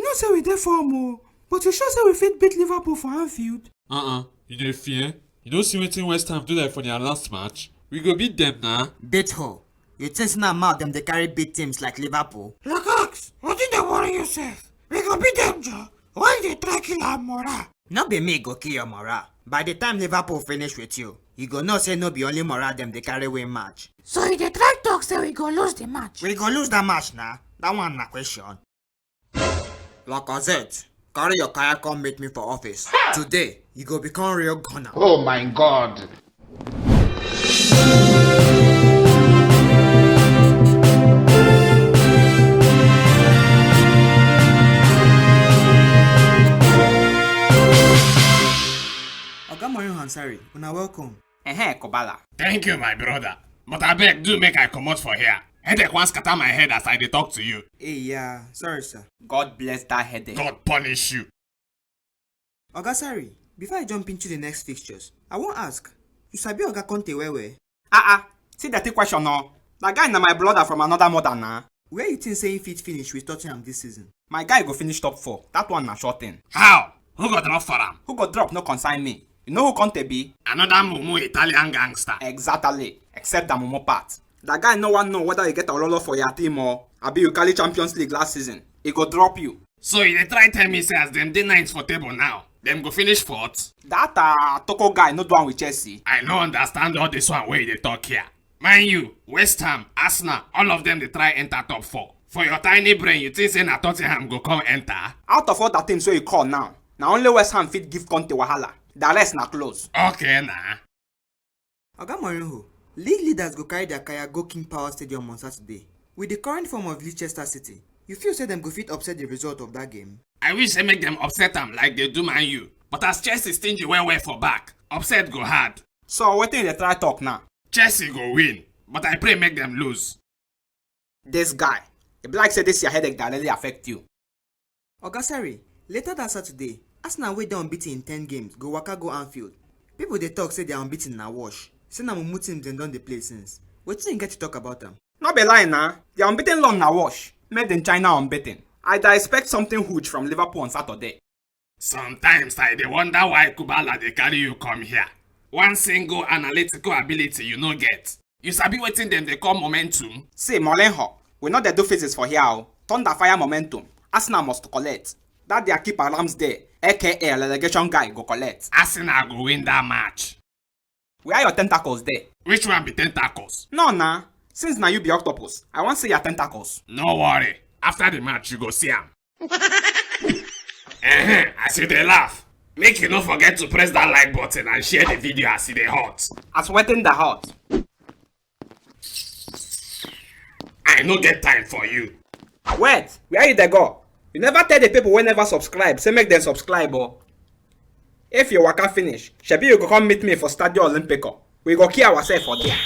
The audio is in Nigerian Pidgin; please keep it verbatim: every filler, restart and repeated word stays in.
Not say we dey form o, but you sure say we fit beat Liverpool for Anfield? Uh-uh. You dey fear? You no see wetin West Ham do like for their last match? We go beat them na. Beat who? You think say na mouth dem dey carry beat teams like Liverpool? Lakax, wetin dey worry you sef? We go beat them, Joe. Why you dey try kill our morale? No be me go kill your morale. By the time Liverpool finish with you, you go know say no be only morale dem dey carry win match. So you dey try talk say we go lose the match? We go lose that match na. That one na question. Lacazette, carry your kaya come meet me for office. Today, you go become real gunner. Oh my God. Oga Mourinho and Sarri, una welcome. Ehen, Kobala. Thank you, my brother. But abeg, do make I comot for here. Headache wan scatter my head as I dey talk to you. Hey, yeah, sorry, sir. God bless that headache. God punish you. Oga Sarri, before I jump into the next fixtures, I wan ask, you sabi Oga Conte well well? Ah ah, see that question now. That guy na my brother from another mother na. Where you think say he fit finish with Tottenham this season? My guy go finish top four. That one na sure thing. How? Who go drop for am? Who go drop no concern me. You know who Conte be? Another mumu Italian gangster. Exactly. Except the mumu part. That guy no wan know whether you get Ololo for your team or abi you carry Champions League last season. He go drop you. So you dey try tell me say as dem dey ninth for table now, dem go finish fourth? That uh, Toko guy no do am with Chelsea. I no understand all this one wey you dey talk here. Man U, West Ham, Arsenal, all of them dey try enter top four. For your tiny brain, you think say na Tottenham go come enter? Out of all the teams wey you call now, na only West Ham fit give Conte wahala. The rest na close. Okay na. Oga Mourinho, league leaders go carry their kaya go King Power Stadium on Saturday. With the current form of Leicester City, you feel say dem go fit upset the result of that game? I wish say make dem upset am like they do Man U, but as Chelsea stingy well well for back, upset go hard. So wetin you dey try talk now? Chelsea go win, but I pray make dem lose. This guy, e be like say this your headache dey really affect you. Oga Sarri, later that Saturday, Arsenal wey dey unbeaten in ten games go waka go Anfield. People dey talk say their unbeaten na wash. Say na mumu teams dem don dey play since. Wetin you get to talk about am? No be lie na, their unbeaten run na wash. Make dem China unbeaten. I dey expect something huge from Liverpool on Saturday. Sometimes I dey wonder why Kubala dey carry you come here. One single analytical ability you no get. You sabi wetin dem dey call momentum? See, Molenho, we no dey do physics for here o. Thunder fire momentum. Arsenal must collect. That their keeper Ramsdale, A K A relegation guy, go collect. Arsenal go win that match. Where your tentacles dey? Which one be tentacles? No na. Since na you be octopus, I wan see your tentacles. No worry. After the match, you go see am. Ehen, as you dey laugh, make you no forget to press that like button and share the video as e dey hot. As wetin dey hot? I no get time for you. Wait, where you dey go? You never tell the people wey never subscribe say make dem subscribe o. If you waka finish, shebi you go come meet me for Stadio Olimpico. We go kill ourselves for there.